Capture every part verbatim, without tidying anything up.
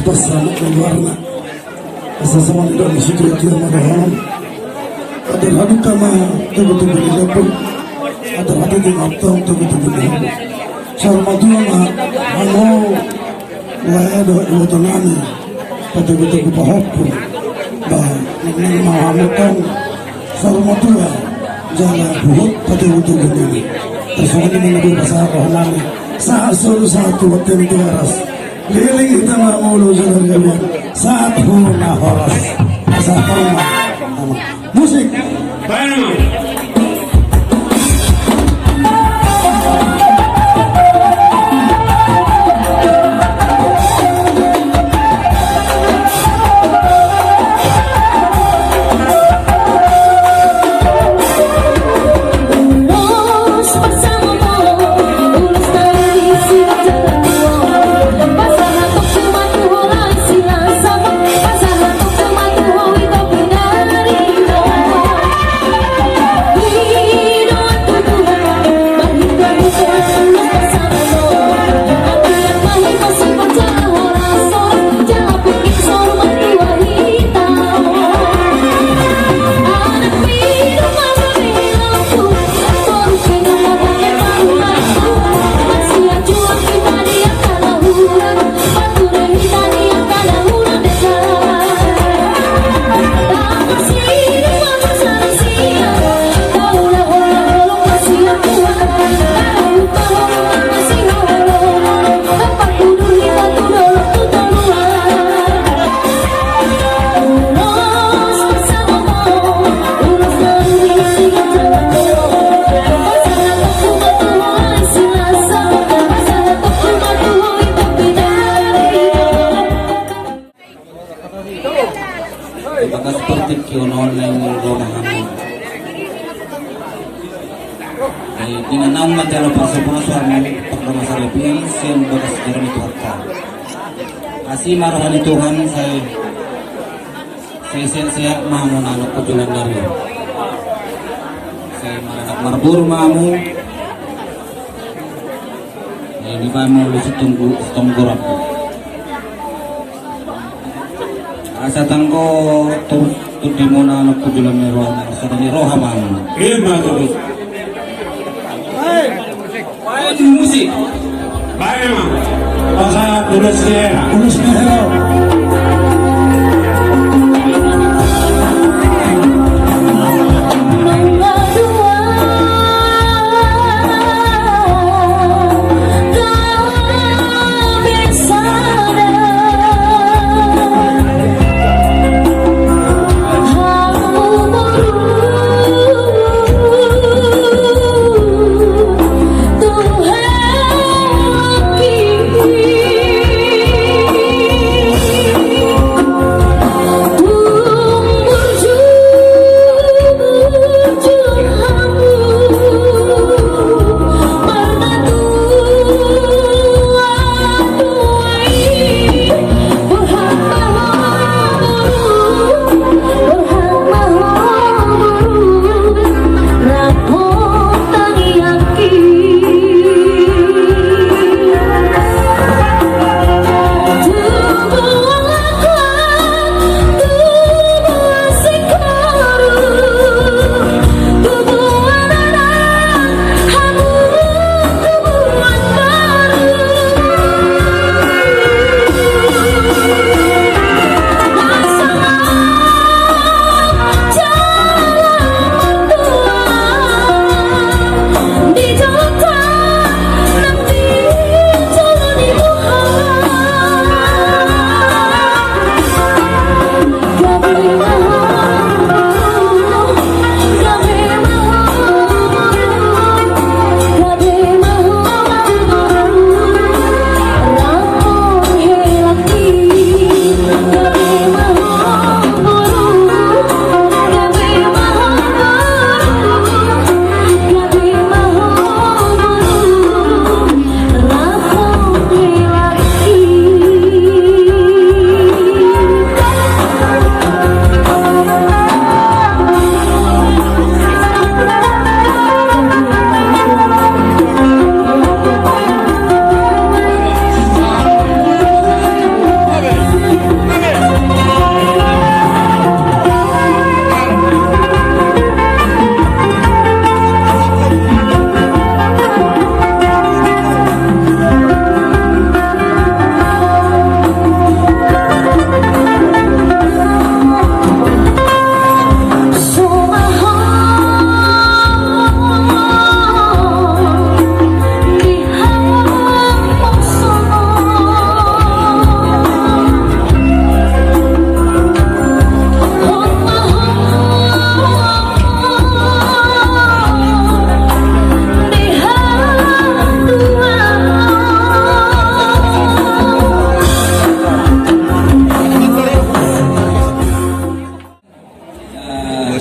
Pasahat ni luarna. Asa songon i do muse tu atia ma dohonon. Adat haduka ma togutogu ni lambung. Adat hatiti ma antong togutogu ni lambung. Saur matua ma hamu lae dohot ibotonami. Patogutogu pahompu. Ba, naeng ma hamu antong saur matua jala huhut patogutogu nami. Tarsongon i ma na boi pasahat rohanami. Sahat solu sahat tu bontean Tigaras. Liling hita ma molo jala gabe sahat hu na horas. Asa tama. Musik. Baik. Bagas partingkian on naeng ro ma hami. Di na naung manjalo parsoponan suarmu pardongan saripeon sian bagas joro ni Tuhanta. Asi ma roha ni Tuhan, sai sehat-sehat ma hamu na anak pujungan nami. Sai maranak marboru ma hamu. Jadi kami udah setunggu setunggu rapi. Asa tanggo terus tu di mona anak pujulan ni roha, asa dari roha bang. Ima terus. Musik. Baik memang. Pasal terus ya. Terus ya.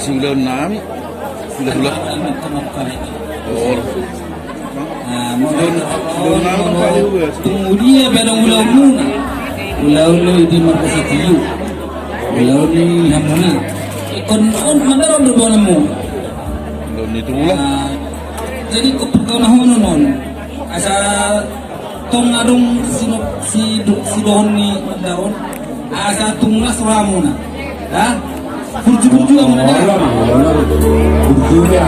Sudah enam, sudah, sudah. Oh. Nah, mau, tung dia pada ulaonmuna. Ulaon ni di markas tiu. Ulaon ni hamuna. Ingkon on mandar on do boanmu. Ulaon ni tulang. Nah, jadi ingkon pargaulanmuna on. Asa tong adong sino-, si-, sidohonon ni mandar on. Asa tung las rohamuna. Ha? Burju-burju hamuna. Burju ya.